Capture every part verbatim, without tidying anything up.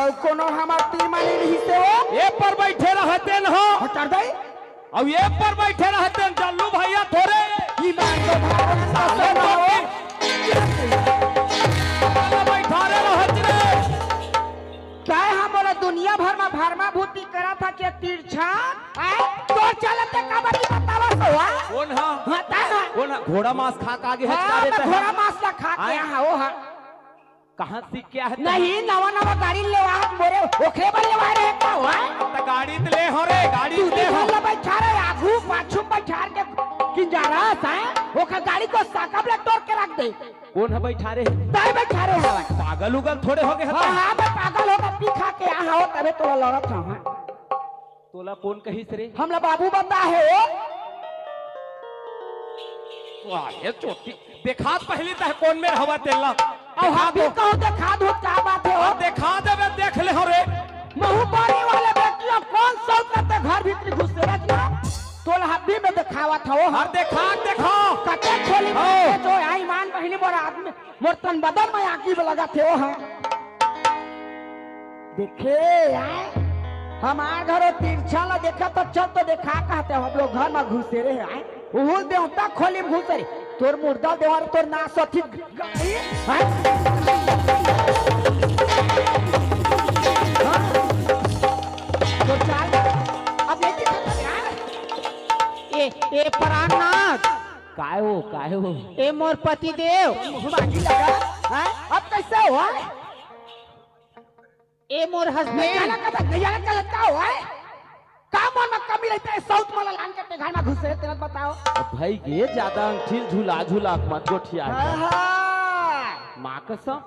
अउ कोनो हमर तीर म नइ रिहिस हे वो। ए पर बइठे रहतेन हो। हटर दे। अउ ए पर बइठे रहतेन जल्लू भइया थोरे। ईमान तो भाव साले तो साले बइठारे रहत रे। काय हम बोला दुनिया भर म भरमा भूति करत हा के तिरछा? आय? तोर चलते काबर नइ बतावत हो, हा? कोन हा? हाँ, तैं हा। कोन हा? घोड़ा मांस खा के आगे हे हाँ, साले मैं तैं हा? घोड़ा मांस ला खा के आय? हाँ, वो हा। कहाँ सीख के आए? नहीं, नवा नवा गाड़ी लेवा मोरे, ओखरे बर लेवा रहे का हुआ? त गाड़ी त ले हो रे, गाड़ी तू त ले हो। ला बैठा रहे, आगू पाछू बैठा के किंजारा सा, ओखर गाड़ी को साकब ले तोड़ के रख दे। कोन ह बैठा रहे? तय बैठा रहे हवा। पागल उगल थोड़े हो गए हाँ, हता? हाँ, मैं पागल होगा, पी खा के यहाँ हो, तबे तोला लड़त हूँ, हाँ। तोला कोन कहिस रे? हमला बाबू बता हे वो। वाह, ये चोटी। देखा त पहिली तह कोन मेर हवा तेला। अब देखा हम भी तो। कहूँ देखा दूँ, का बात हे वो? अब देखा देबे, देख ले हो रे। महू पानी वाले बेटियों, कोन सौत करते घर भीतरी घुस रहे ना? तोला हब्बी में देखावत हो। अरे देखा, देखा। कते खोली हाँ। में जो आई मान बहिनी मोर आदमी। मोर तन बदन में आगी में लगा थे, ओ हाँ। देखे, आय? हमार घरो तिरछा ला देखा तो चल तो देखा कहते हम लोग घर में घुसे रहे, आय? उहुल देवता खोली में घुसे रहे। तोर मुर्दा देवर तोर नाश अथी ग-, ग-, आय? हाँ? तोर चाल अब नहीं दिखा था यार। ए, ए प्राणनाथ। काय हो, काय हो? ए मोर पति देव। मुँह बाजी लगा, हैं? अब कैसे हुआ? ए मोर नहीं husband। जाना कदम, नहीं जाना कदम का हुआ है? का मन में कमी रहता है? सौत मला लान के घर में घुसे, तेरा बताओ। अब भाई ये ज्यादा अंगठील झुला झुला मत गोठिया। हाँ, हाँ। माँ कसम।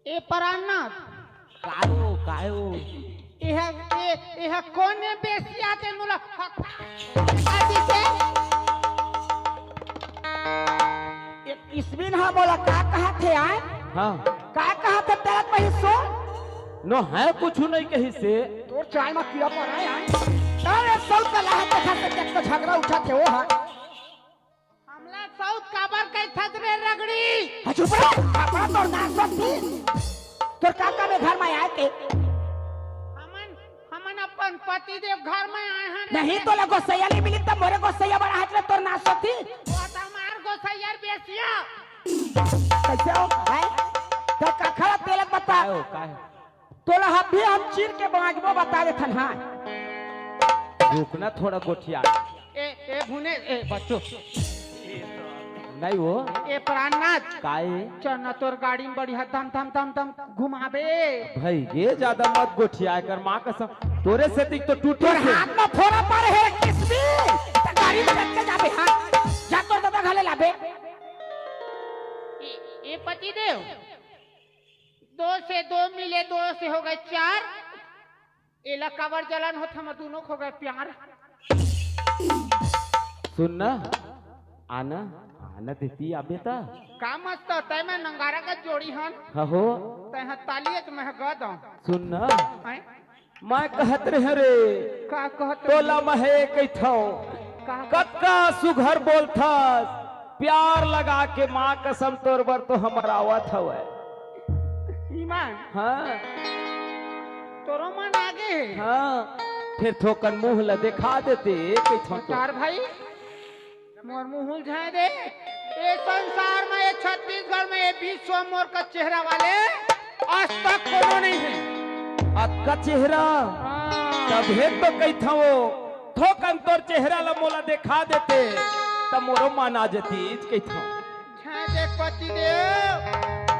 ए प्राणनाथ। काय हो, काय हो? एह, ए, एह कोन में बेसिया ते मोला? आदि से। ए, इसबिन हा मोला का कहा थे आय? हाँ। का कहा थे तेरा कहीं सो? नो है कुछ नहीं कही से। तोर चाय में कीड़ा पड़ा है आय? अरे सौत का लाहत देखा से देख तो झगड़ा उठा थे वो हा। हमला सौत काबर कहिथस रे रगड़ी? हाँ, चुप रह, अपना तोर नाक बंद थी। तोर का काम है घर में आए के? हमन, हमन अपन पति देव घर में आए हैं। नहीं तो ले गोसैया नहीं मिली तब मोरे गोसैया बड़ा हाथ में तोर नाक बंद थी। वो तो हमार गोसैया बेसिया। कैसे हो? हैं? तो कखरा तेलक बता। काय हो, काय हो? तोला अभी हम चीर के बांचबो बता देथन, हाँ। रुकना थोड़ा गोठिया। ए, ए भुने, ए बच्चो। नहीं वो। ए प्राणनाथ। काय? चल ना तोर गाड़ी में बढ़िया धम धम धम धम घुमाबे। भाई ये ज्यादा मत गोठिया कर माँ कसम। तोरे से दिख तो टूटे तोर से। हाथ में फोड़ा पड़े है किसमी। त गाड़ी में रख के जाबे, हाँ। जा तोर दादा घले लाबे। ए, ए पति देव। दो से दो मिले, दो से हो गए चार। एला काबर जलन होत, हमर दोनों हो गए प्यार। सुन ना, आना, आना देती आबे ता। का मस्त तय में नंगारा का जोड़ी हन। हाँ हो। तय ह ताली एक महगा दो। सुन ना। हैं? मैं कहत रहे रे, का कहत तोला रहे? महे कहिथव, का कहत? कतका सुघर बोलथस, प्यार लगा के माँ कसम तोर बर तो हमर आवत हवय। ईमान। हाँ। तोरो मन आगे हे। हाँ, फिर थोकन मुंह ल देखा देते, कहिथव तो। तार भाई, मोर मुंह उलझाए दे। ए संसार में, ए छत्तीसगढ़ में, ए विश्व में मोर का चेहरा वाले आज तक कोनो नहीं है। अतका चेहरा? हाँ। तभे तो कहिथव, थोकन तोर चेहरा ला मोला देखा देते, त मोरो मन आ जतीच कहिथव। छाए देख पति देव,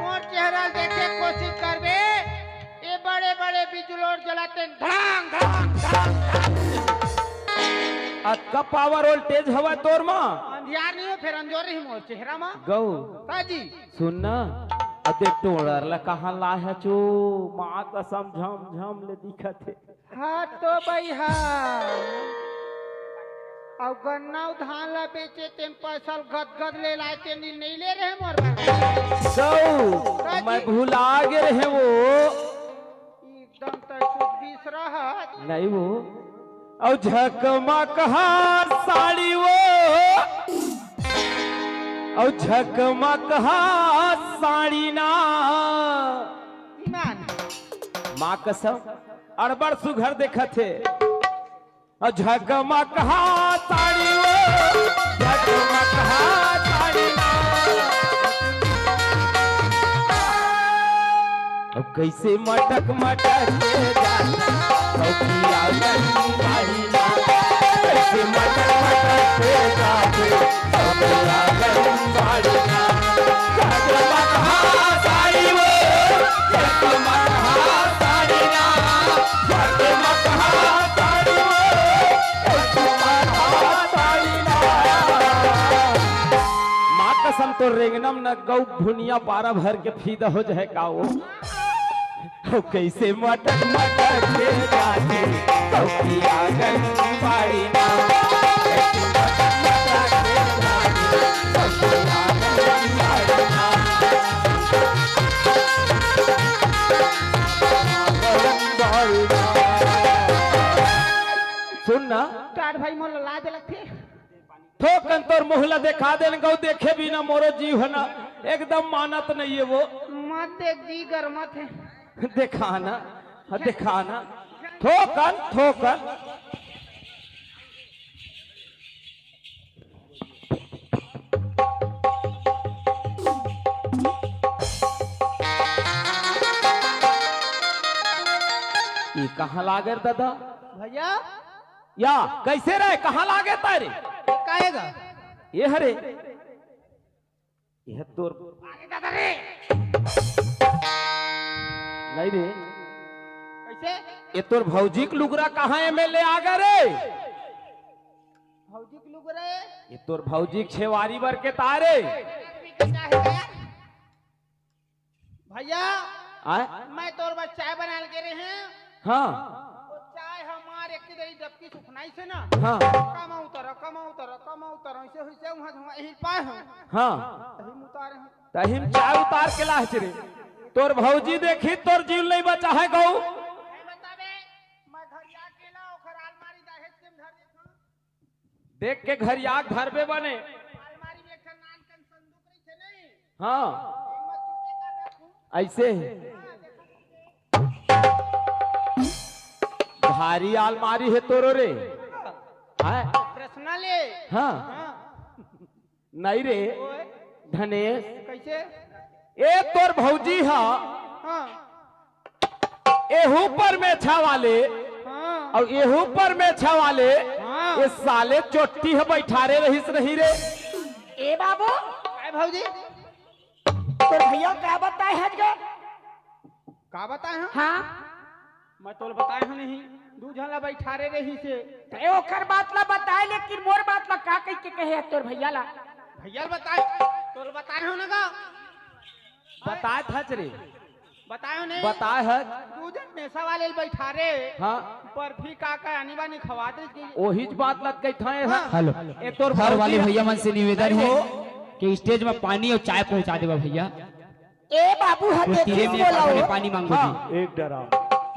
मोर चेहरा ल देखे कोशिश करबे, ए बड़े बड़े बिजलोर जलाते धड़ांग, धड़ांग, धड़ांग, धड़ांग। अतका power voltage हवय तोर मा? अंधियार नहीं हो, फिर अंजोर ही मोर चेहरा मा। गौ। का जी? सुन ना, अदे टोड़र ला कहाँ लाहे चो? माँ कसम झम झम ले दिखत हे। हाँ तो भई हाँ। अउ गन्ना अउ धान ला बेचे तेन पैसा ल गदगद ले लाए तेन दिन नहीं ले रहे मोर बर। गौ, का जी? मैं भुला गे रहे वो। एकदम तय कुछ बीस रहा। नहीं वो। अउ झकमक हा साड़ी वो। अउ झकमक हा साड़ी ना। ईमान। माँ कसम, अड़बड़ सुघर देखत हे। अउ झकमकहा साड़ी वो, झकमकहा साड़ी ना। अब कइसे मटक मटक के जाता, सौखिया गंगारी ना। कइसे मटक मटक के जाता, सौखिया गंगारी ना। झकमकहा साड़ी वो, झकमकहा साड़ी ना। माँ कसम, तो रेंगनम न गौ भुनिया पारा भर के फीदा हो जाए का वो। हो कइसे मटक मटक के जाती, तो की आंगन बाड़ी ना। कइसे मटक मटक के जाती, तो की आंगन बाड़ी ना। सुन ना। काट भाई, मोला लाज लगथे। थोकन तोर मुंह ला देखा देन गौ, देखे बिना मोरो जीव ह ना, एकदम मानत नहीं है वो। मत देख जी, गरमत हे। देखा ना, हाँ, देखा ना। थोकन, थोकन। ये कहाँ लागे रे दादा? भैया। या, कइसे रे? कहाँ लागे तारे? ये काहे गा? ये हरे। ये तोर अरे दादा रे। नहीं रे। कइसे? ये तोर भौजी के लुगरा कहाँ एमे ले आगे रे? भौजी के लुगरा? ये तोर भौजी के छेवारी बर के तारे। भैया, आय? मैं तोर बर चाय बना के रहे हैं। हाँ। वो चाय हमार एक दरी डबकी सुखनाई से ना। हाँ। कमा उतर, कमा उतर, कमा उतर, ऐसे हुई से वहाँ धुआं यही पाए हो। हाँ। यही उतारे हैं। तहिम चाय उतार के लाह रे। तोर भौजी देखी, तोर जीव नहीं बचा है गौ। नहीं बतावे, मैं घर जाके ला, ओखर आलमारी दहेज के धर देता। देख के घरिया के धरबे बने। अलमारी में एक ठन नान कन संदूक रहिथे नहीं? हाँ। एमा चुपे कर रखू। ऐसे ही। हाँ, देखो। भारी अलमारी है तोरो रे। हाँ। हैं? प्रश्नल है। हाँ। हाँ। नहीं रे। ओए। धनेश। कैसे? ए तोर भौजी हा। हाँ। एहू पर मेछा वाले हाँ। अउ एहू पर मेछा वाले, हाँ। ये साले चोट्टी ह बैठारे रहिस नहीं रे। ए बाबू, काय भौजी? तोर भैया का बताए हज गा? का बताए हन? हाँ। मैं तोल बताए हन नहीं, दू झन ला बैठारे रहिसे। ते ओकर बात ला बताए, लेकिन मोर बात ला का कहि के कहे हस तोर भैया ला? भैया ला बताए, तोल बताए हन ना गा? बताए हच रे। बतायो नहीं। बताए हच। दू झन मेछा वाले ल बैठारे। हाँ। बर्फी का का आनी बानी खवात रहिस। ओहीच बात ला कहिथंव। हाँ। हेलो। ए तोर घर वाले भैया मन से निवेदन हे कि स्टेज में पानी अउ चाय पहुंचा देवा भैया। ए बाबू, हा वो देखिस तीरे में बोला पानी, हो। पानी मांगो हाँ। जी। एक डरा।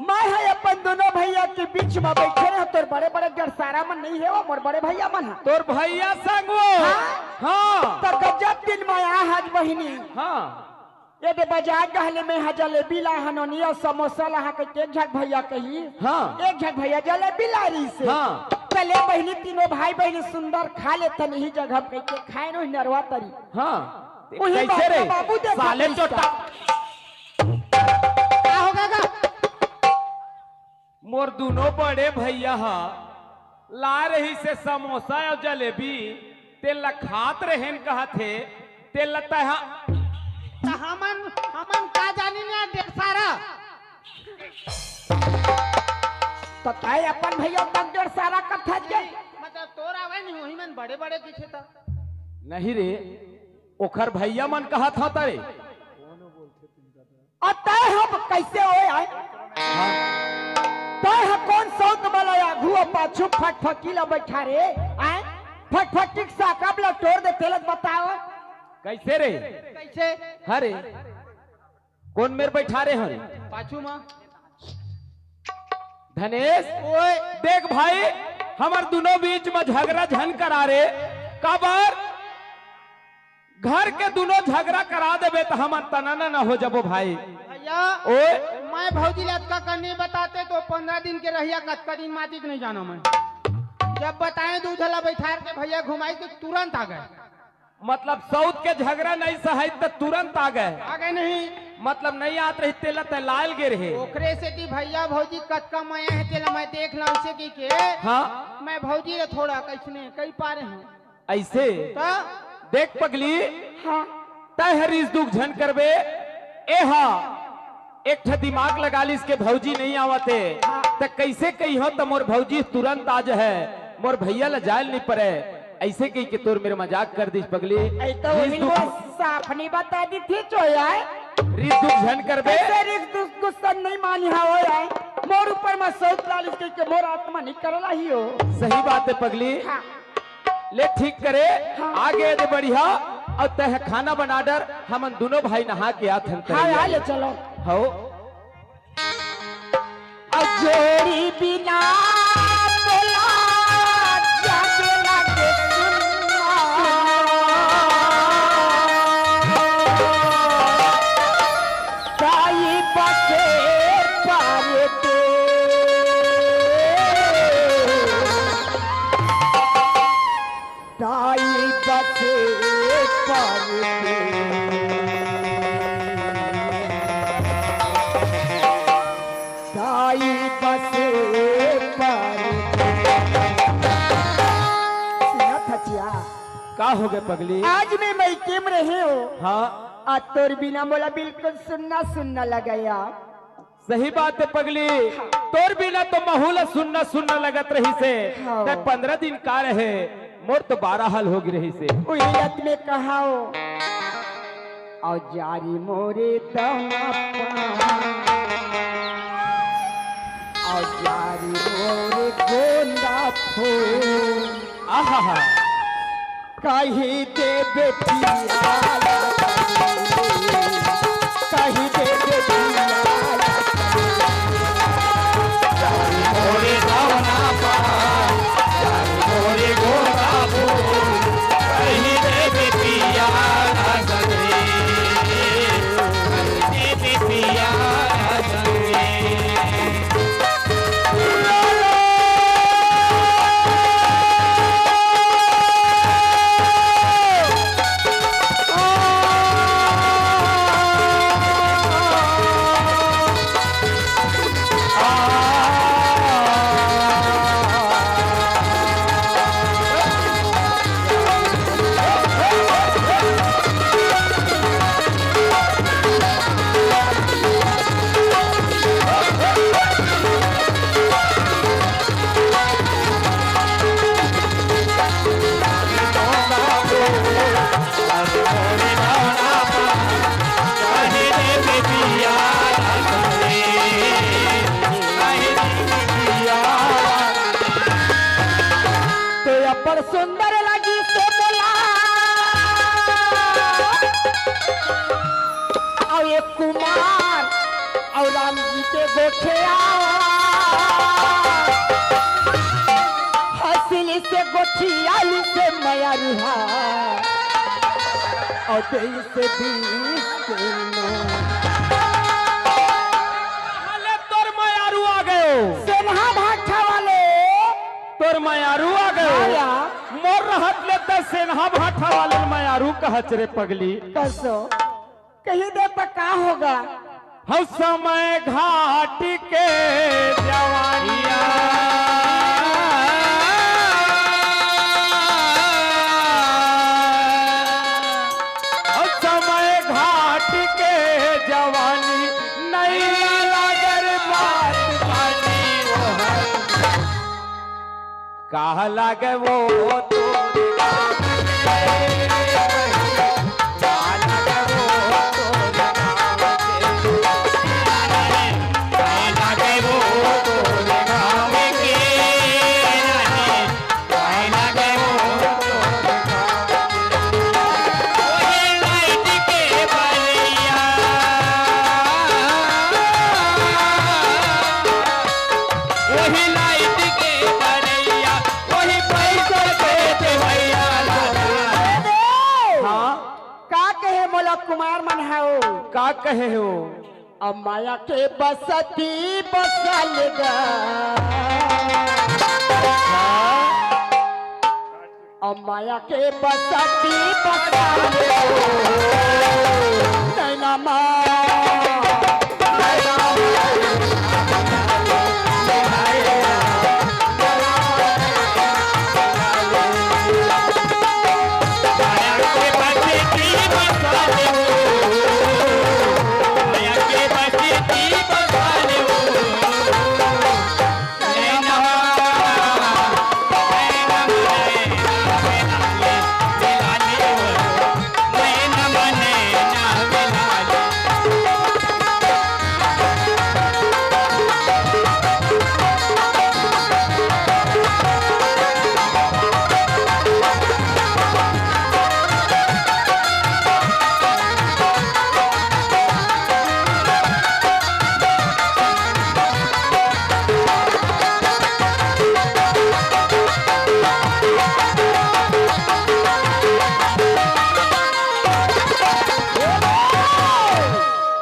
मैं हा अपन दोनों भैया के बीच में बैठे रहे, तोर बड़े-बड़े डेढ़सारा मन नहीं हे वो, मोर बड़े भैया मन हा। तोर भैया संग वो। हाँ। हाँ। त गजब दिन में आ हच बहिनी। हाँ। ए दे बजार डहले में हा जलेबी ला हन नोनी अउ समोसा ला हा कहिके एक झक भैया कही। हाँ। एक झक भैया जलेबी ला रहिसे। हाँ। चले बहिनी तीनों भाई बहिनी सुंदर खा लेथन इही जगह कहिके खाए नो नरवा तरी। हाँ। उही कैसे बात रे? बाबू देखा साले कैसा। चोट्टा। का हो गे गा? मोर दूनों बड़े भैया हा ला रहिसे समोसा अउ जलेबी, तेला खात रहेन कहत हे, तेला तैं हा। त हमन, हमन का जानी ना डेढ़सारा। त तैं अपन भैया तक डेढ़सारा कथस गे? मतलब तोर आवे नहीं, वही मन बड़े-बड़े दिखे त। नहीं रे, ओखर भैया मन कहत हत रे। अतः हम कैसे होय आय? तैं ह कोन सौत बला आघू अउ पाछू फटफटी ला बैठारे? आय? फटफटी के साकब ला टोर दे तेला बताओ। कैसे रे? कैसे? हरे। कोन मेर बैठारे हरे? पाछू मा। धनेश, ओए। देख भाई, हमर दूनों बीच में झगड़ा झन करा रे। काबर? घर के दुनों झगरा करा देबे त हमन तनना न हो जबो भाई। भैया, ओए। मैं भौजी ला अतका कर नहीं बताते तो पंद्रह दिन के रहिया कतका दिन मातिक नहीं जाना मैं। जब बताए दूध ला बैठार के भैया घुमाई तो तुरंत आ गए। मतलब सौत के झगरा नहीं सहाय त तुरंत आ गए। आ गए नहीं। मतलब नहीं आत रही तेला तै लायल गे रहे। ओकरे सेती भैया भौजी कतका मया है तेला मैं देख लाऊं से की के। हाँ। मैं भौजी ला थोड़ा कैसने कई पारे हूँ। ऐसे? त? देख पगली, हाँ। तै हर इस दुख झन करबे, एहा एक ठा दिमाग लगा लिस के भौजी नहीं आवत हे, हाँ। त कैसे कही हो त मोर भौजी तुरंत आ जहे, मोर भैया ला जायल नहीं परे, ऐसे कही के तोर मेर मजाक कर दिस पगली। ऐ तो रिस वही दुख, वो साफ नहीं बता दी थी चोया है। रिस दुख झन करबे। कैसे रिस दुख गुस्सा नहीं मानी हा हो यार। मोर ऊपर में सौत लालिस कही के मोर आत्मा नहीं करला ही हो। सही बात है पगली। हाँ। ले ठीक करे, हाँ। आगे दे बढ़िया, अउ तैं खाना बना डर, हमन दुनों भाई नहा के आथन हाँ, तैयार। हाँ, ले चलो। हो। अउ जोड़ी बिना बोला जागे लागे सुनना। ताई बसे पार के। ताई बसे पार के। ताई बसे पार के। सुना थचिया। का हो गए पगली? आज मैं मइके में रहे हो। हाँ। आ तोर बिना मोला बिल्कुल सुन्ना सुन्ना लगया। सही बात है पगली, तोर बिना तो महू ला सुन्ना सुन्ना लगत रहिसे। हाँ। तै पंद्रह दिन का रहे, मोर तो बारह हाल हो गे रहिसे। उही लत में कहाओ। औ जारी मोरे दौना पान, औ जारी मोरे गोंदा फूल। आहा हा। कही दे बेटिया, कही दे बेटिया। मोरे दौना पा, मोरे गोरा फूल, कही दे बेटिया संगे, कही दे बेटिया संगे। तो अब्बड़ सुंदर लगिस मोला। अउ एक कुमार अउ राम जी के गोठिया। हंसिलिस गोठियालिस मयरिहा। अउ तेईस बीस के नो। हले तोर मयारू आ गयो। सेनहा भाठा वाले। तोर मयारू आ गयो। हाँ या। मोर रहत ले त सेनहा भाठा वाले मयारू कहच रे पगली। कसो? कही दे त का होगा? हौ समय घाट के जवानिया। हौ समय घाट के जवानी, नैया लागर बात बानी ओहर। कहा लागे वो तोर गाँव के, कहा लागे वो तोर गाँव के, कहा लागे वो तोर गाँव के, कहा लागे वो तोर गाँव के। ओहे लाइट के बरैया, ओहे लाइट के बरैया, ओही पैसा के देवैया ला कुमार मन हव। का कहे हो? अब माया के बसती बसा लेगा। अब माया के बसती बसा लेगा। नैना मा, नैना मा।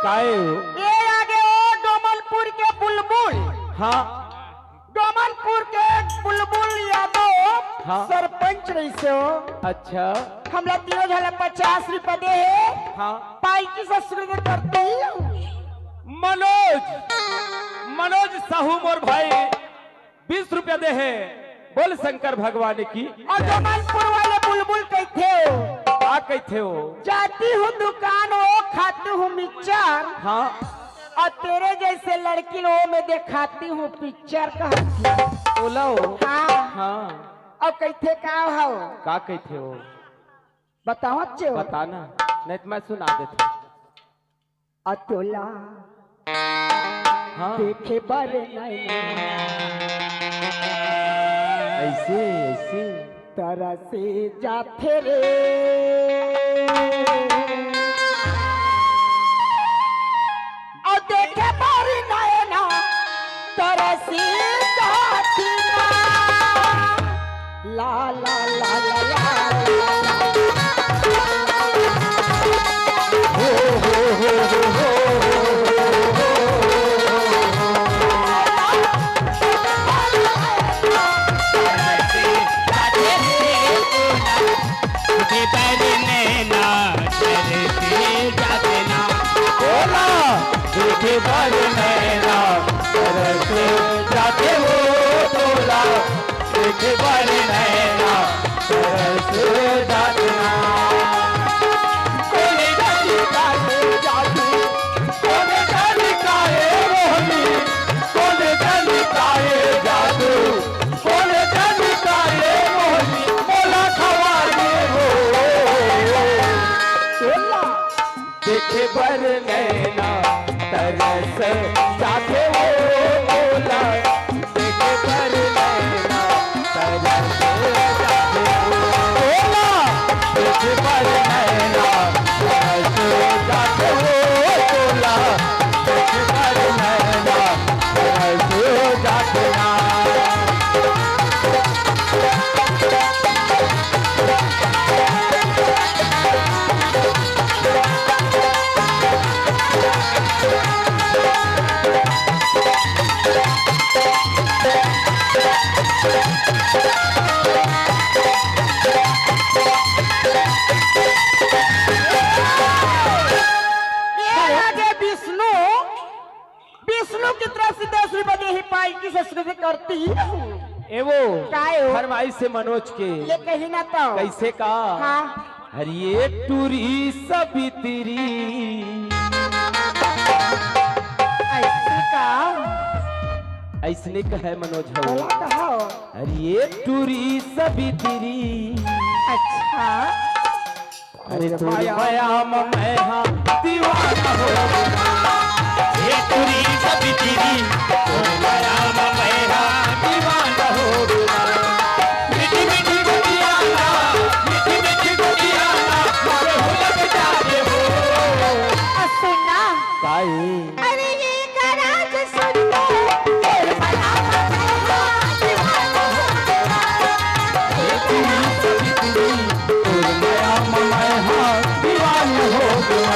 काहे हो? ये आगे ओ डोमनपुर के बुलबुल। हाँ। डोमनपुर के बुलबुल यादव हाँ। सरपंच रहिसे हो। अच्छा। हमला तीनों झन ला पचास रुपया दे हे। हाँ। पालकी से शुरू करती हूँ। मनोज, मनोज साहू मोर भाई बीस रुपया दे हे। बोल शंकर भगवान की। अउ डोमनपुर वाले बुलबुल कहिथे हो। का कहिथे हो? जाती हूँ दुकान, ओ खाती हूँ मिक्सचर। हाँ। अउ तेरे जइसे लड़किन ओ में देखाती हूँ पिक्चर कहत हे। ओला हो? हाँ। हाँ। अउ कहिथे का हव? का कहिथे हो? बतावत चे हो? बता ना, नहीं तो मैं सुना देता हूँ। अ तोला हाँ। देखे बर नैना। ऐसे, ऐसे। तरसे जाथे रे। अ देखे बर नैना, तरसे जाथे ना। ला, ला, ला, ला, ला, ला, ला। देखे बर नैना तरस जात ना। कोने जानी काहे जादू, कोने जानी काहे मोहनी, कोने जानी काहे जादू, कोने जानी काहे मोहनी, मोला खवारी हो। देखे बर नैना तरस जाथे वो तोला, देखे बर नैना तरस जाथे वो तोला, देखे बर नैना तरस जाथे वो तोला, देखे बर नैना तरस जाथे ना। ये आगे विष्णु, विष्णु की तरफ से दस रुपए दे ही पालकी से शुरू करती। ए वो, काय हो? फरमाइश से मनोज के। ये कही ना तो। कैसे का? हाँ। अरे ये टूरी सबितरी। ऐसे का? ऐसने कहे मनोज हो। बोला कहा हो? अरे ये टूरी सबितरी। अच्छा। अरे तोर मया म मैं हा दीवाना हो गे ना। हे टूरी सबितरी, तोर मया म मैं हा दीवाना हो गे ना। मीठी मीठी गोदिया ना, मीठी मीठी गोदिया ना, मोर हुलक जाए हो। अ, सुन ना। काई? अरे ये कराज सुन के, तोर मया म मैं हा दीवाना हो गे ना।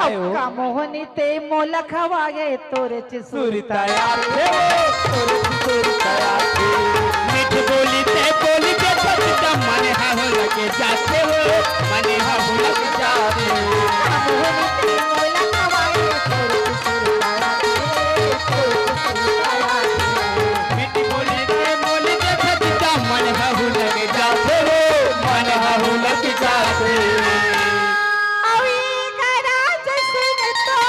का मोहनी ते मोला खवाए तोरे चे सुरता आथे वो, तोरे चे सुरता आथे। मीठ बोली ते बोली के सच्चा मन हा हुलक जाथे वो, मन हा हुलक जाथे। का मोहनी ते मोला खवाए तोरे चे सुरता आथे, तोरे चे सुरता आथे। मीठ बोली ते बोली के सच्चा मन हा हुलक जाथे वो, मन हा हुलक जाथे। अउ ए गरज सुन तो,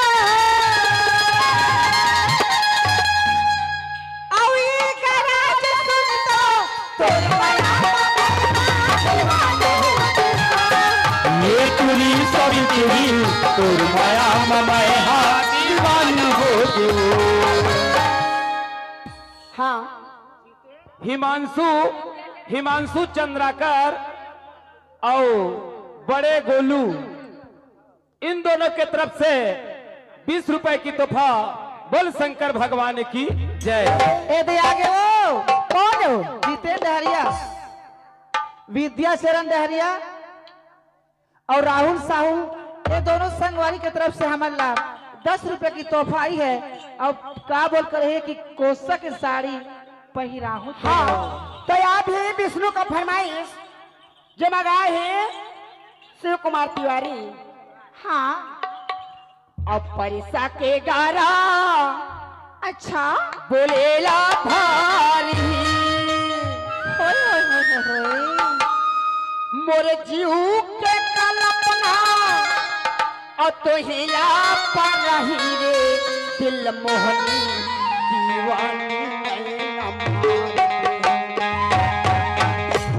अउ ए गरज सुन तो, तोर मया ये टूरी सवित्री, तोर मया म मैं हा दीवान हो गेंव। हाँ। हिमांशु, हिमांशु चंद्राकर अउ बड़े गोलू, इन दोनों के तरफ से बीस रुपए की तोहफा। बोल शंकर भगवान की जय। ए दे आगे वो, कौन हो? जितेंद्र हरिया, विद्याचरण डहरिया अउ राहुल साहू, ये दोनों संगवारी के तरफ से हमन ला दस रुपए की तोहफा आई है। अउ का बोल कर हे कि कोसा के साड़ी पहिराहूं तो। हाँ, तो आप ही विष्णु का फरमाइश, जेमा गाए हे शिव कुमार तिवारी। हाँ। अब परिसा के गारा अच्छा। बोलेला भारी। होय, होय, होय, होय, होय। मोर जीव के कल्पना, अउ तोहिया पर रही रे, दिल मोहनी दीवानी नैना मार दे।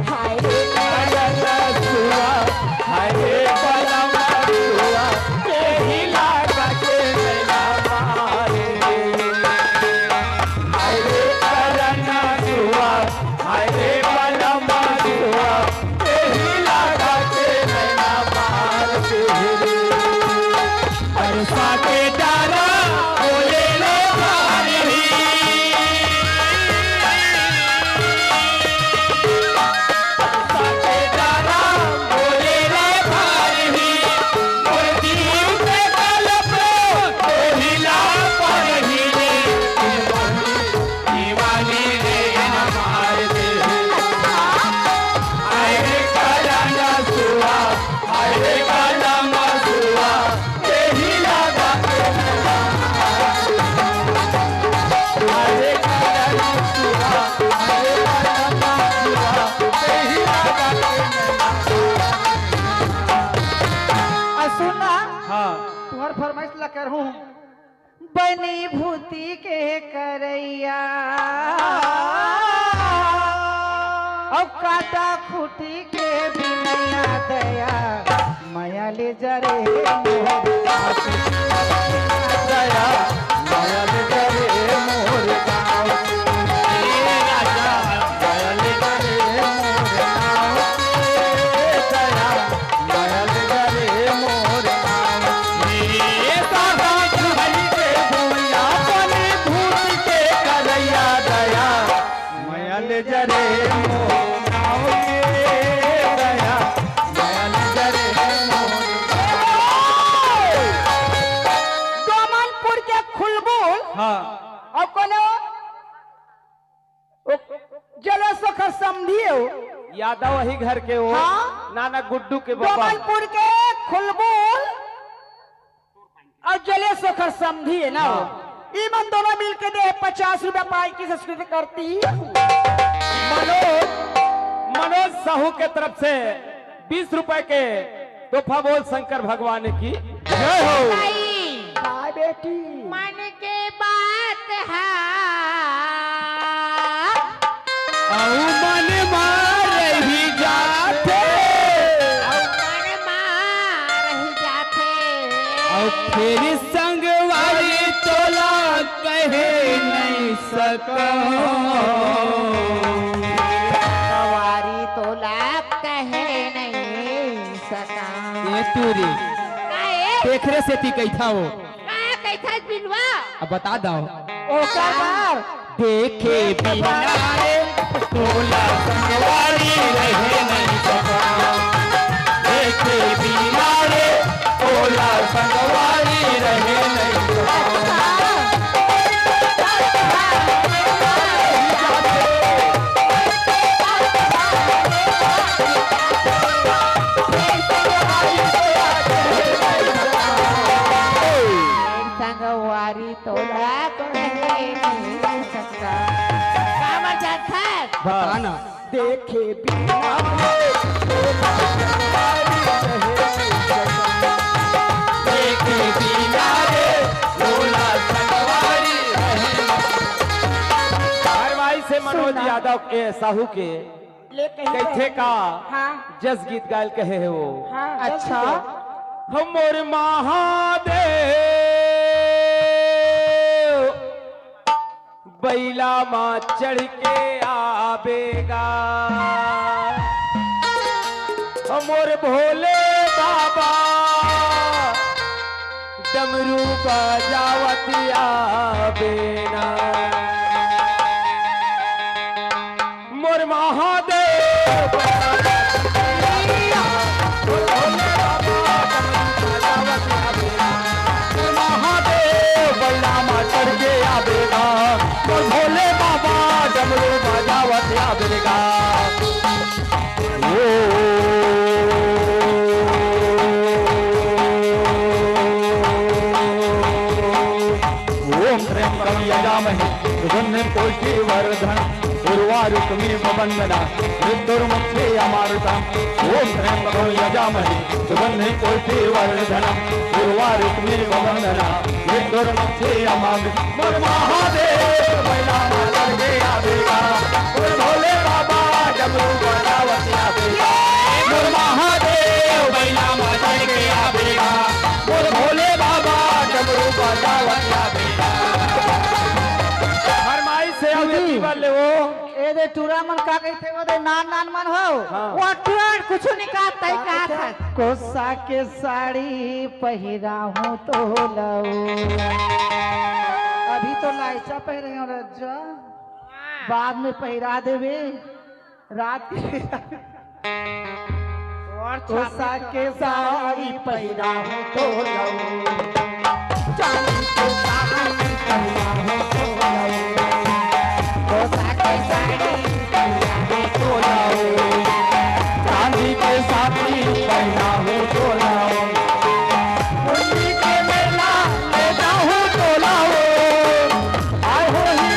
हाय रे करन सुआ, हाय रे बलम सुआ, तेही लागा के नैना मार दे। हाय रे करन सुआ, हाय रे बलम सुआ, तेही लागा के नैना मार दे। बरसा के डारा बोले ले भारी। बरसा के डारा बोले ले भारी। मोर जीव के कलप तोहिला परही रे। दीवानी रे हमार दिल। हाय रे करन सुआ, हाय रे करन सुआ, तेही लागा के नैना। हाय रे करन सुआ, हाय रे करन सुआ, तेही लागा के नैना। आ सुन ना, हाँ। तुहर फरमाइश ला करहूँ। बनी भूती के करैया, अउ काटा खूटी के बिनैया दया, मया ले जा रे मोर दया, मया ले जा रे मोर गाँव। ए राजा, मया ले जा रे मोर गाँव। ए दया, मया ले जा रे मोर गाँव। ए सादा झुलई के भुइयां, बनी भूत के करैया दया, मया ले जा रे मोर गाँव। ए दया, मया ले जा रे मोर गाँव। दोमनपुर के खुलबुल। हाँ। अउ कोनो ओ, जलेश ओखर समधी हो। यादव वही घर के हो। हाँ। नाना गुड्डू के बाबा। दोमनपुर के खुलबुल अउ जलेश ओखर समधी हे ना। हाँ। ई मन दोनों मिलके दे पचास रुपया पाई की संस्कृति करती। मनोज, मनोज साहू के तरफ से बीस रुपए के तोहफा। बोल शंकर भगवान की जय हो। भाई, हाँ बेटी। मन के बात हा। अउ मन मार ही जाथे। अउ मन मार ही जाथे। अउ फेर संगवारी तोला कहे नहीं सकंव। संगवारी तोला कहे नहीं सकंव। ए टूरी। का ए? तेखरे सेती कहिथंव। का कहिथस बिलवा? अब बता दव। ओकर बर। देखे बिना रे तोला संगवारी रहे नहीं सकंव। देखे बिना रे तोला संगवारी देखे बिना रे, तोला संगवारी रहे। देखे बिना रे, तोला संगवारी रहे। हर भाई से मनोज सुना। यादव के, साहू के ले कहीं कहिथे पे। का? हाँ। जस गीत गायल कहे हे वो। हाँ, जस अच्छा। गीत। हमर महादेव बइला मा चढ़ के आबेगा, हमर भोले बाबा डमरू बजावत आबेना। मोर महादेव बइला मा चढ़ के आबेगा, मोर भोले बाबा डमरू बजावत आबेगा। मोर महादेव बइला मा चढ़ के आबेगा, मोर भोले बाबा डमरू बजावत आबेगा। ओ, ओम त्र्यंबकम यजामहे सुगंधिम पुष्टिवर्धनम उर्वारुकमिव बंधनान् मृत्युर्मुक्षेयमामृताम्। ओम त्र्यंबकम यजामहे सुगंधिम पुष्टिवर्धनम उर्वारुकमिव बंधनान् मृत्युर्मुक्षेयमामृताम्। मोर महादेव बइला मा चढ़ के आबेगा, मोर भोले बाबा डमरू बजावत आबेगा। मोर महादेव बइला मा चढ़ के आबेगा, मोर भोले बाबा डमरू बजावत आबेगा। फरमाइश हे, अउ दीदी। एती बर ले वो। ए दे टूरा मन का कहिथे वो दे, नान नान मन हो। हाँ। वो टूरा कुछु नइ कहत, तई का कहत हे? कोसा के साड़ी पहिराहूँ तोला वो। अभी तो लाइचा पहिरे हो रज्जा, बाद में पहिरा देबे। रात के कोसा के साड़ी पहिराहूँ तोला वो, चांदी के साड़ी पहिराहूँ तोला वो, कोसा के साड़ी पहिराहूँ तोला वो, चांदी के साड़ी पहिराहूँ तोला वो, मुंडी के मेला ले जाहूँ तोला वो, आय हो ही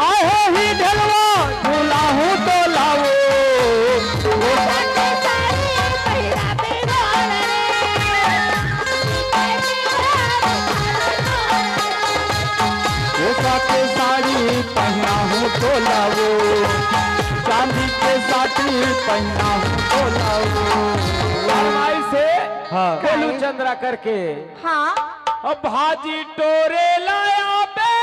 आहो ही ढलवा, झूलाहूँ तोला वो। कोसा के साड़ी पहिराहूँ तोला वो। चांदी के साड़ी पहिराहूँ तोला वो। फरमाइश हे हाँ। गोलू चंद्रा करके। हाँ। अब भाजी टोरे लाया बे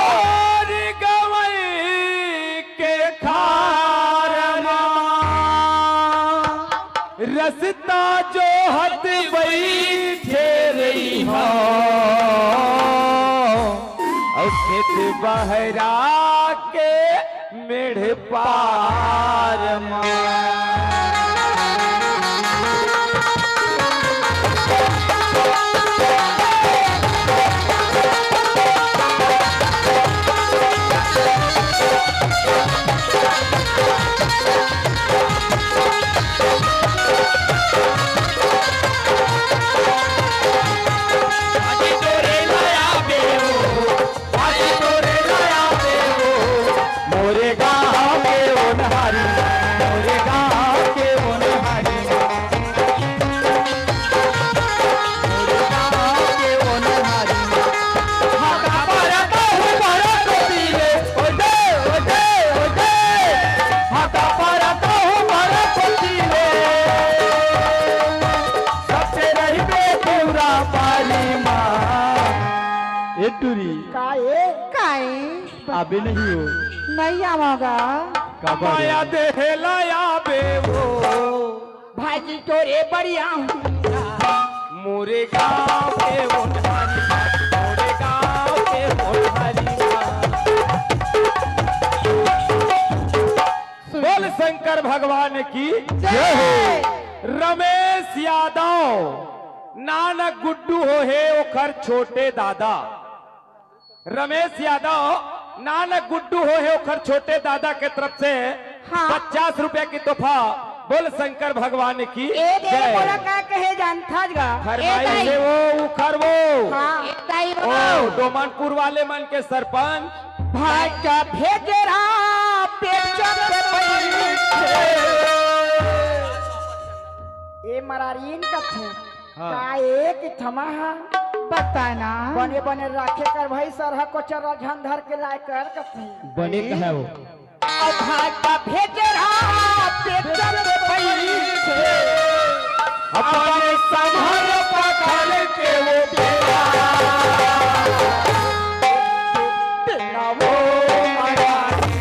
और गवई के खार मा। रस्ता जोहत बइठे रहिहूँ, अउ खेत बहरा के मेढ़ पार मा। मोरे गाँव के ओनहारी, मोरे गाँव के ओनहारी, मोरे गाँव के ओनहारी। हाथा परत हूँ बड़ा कोती ले, ओ दे, ओ दे, ओ दे। हाथा परत हूँ बड़ा कोती ले, सबसे रहिबे पूरा पारी मा। ए टूरी। का ए? काई? आबे नहीं हो। नहीं आवागा। काबर? माया देहला आबे वो। भाजी टोरे बढ़िया हूँ। मोरे गाँव के ओनहारी, मोरे गाँव के ओनहारी। बोल शंकर भगवान की जय हो। रमेश यादव, नानक गुड्डू हो हे ओखर छोटे दादा। रमेश यादव, नानक गुड्डू हो हे ओखर छोटे दादा के तरफ से हाँ। पचास रुपया की तोहफा बोल शंकर भगवान की ए दे, जय। मोला का कहे जानथस गा? फरमाइश ए दाई। हे वो, उखर वो। हाँ। ए दाई ओ, वो। डोमनपुर वाले मन के सरपंच। भाटा भेजरा पेट चढ़ के बैठे। ए मरारीन कथे। हाँ। का एक थमा हा? पता ना। बने बने राखे कर भाई, सरहा कोचर झन धर के लाय कर कथे। बने कहे वो। भाटा भेजरा पेट चढ़ के बैठे। अपन संभर पकड़ के वो बेला। बेला वो मरारी।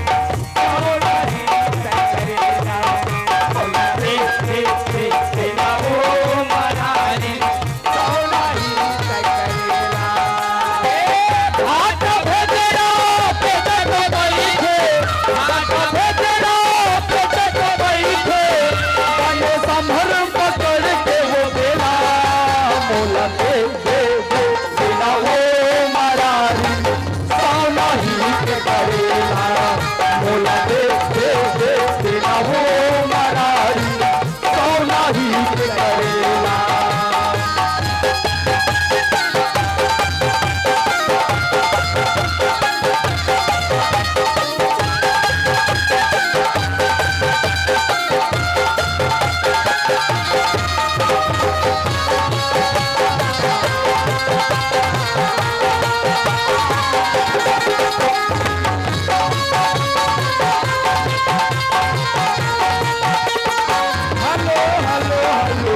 Hello, hello, hello.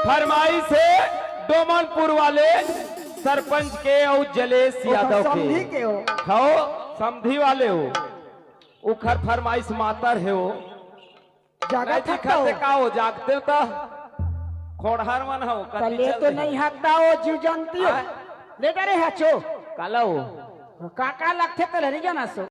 फरमाइश हे डोमनपुर वाले सरपंच के अउ जलेश यादव के। समधी के हो। हव, समधी वाले हो। उखर फरमाइश मातर हे हो। जागत नहीं हक दिखा हो। ते का हो, जागते त खोड़हर मन हो, त कति ले चल तो दे। नहीं हकदा हो, जीव जानती हो। हाँ। ले डरे हचो। काला हो। का का लगथे त ले नहीं जाना सो।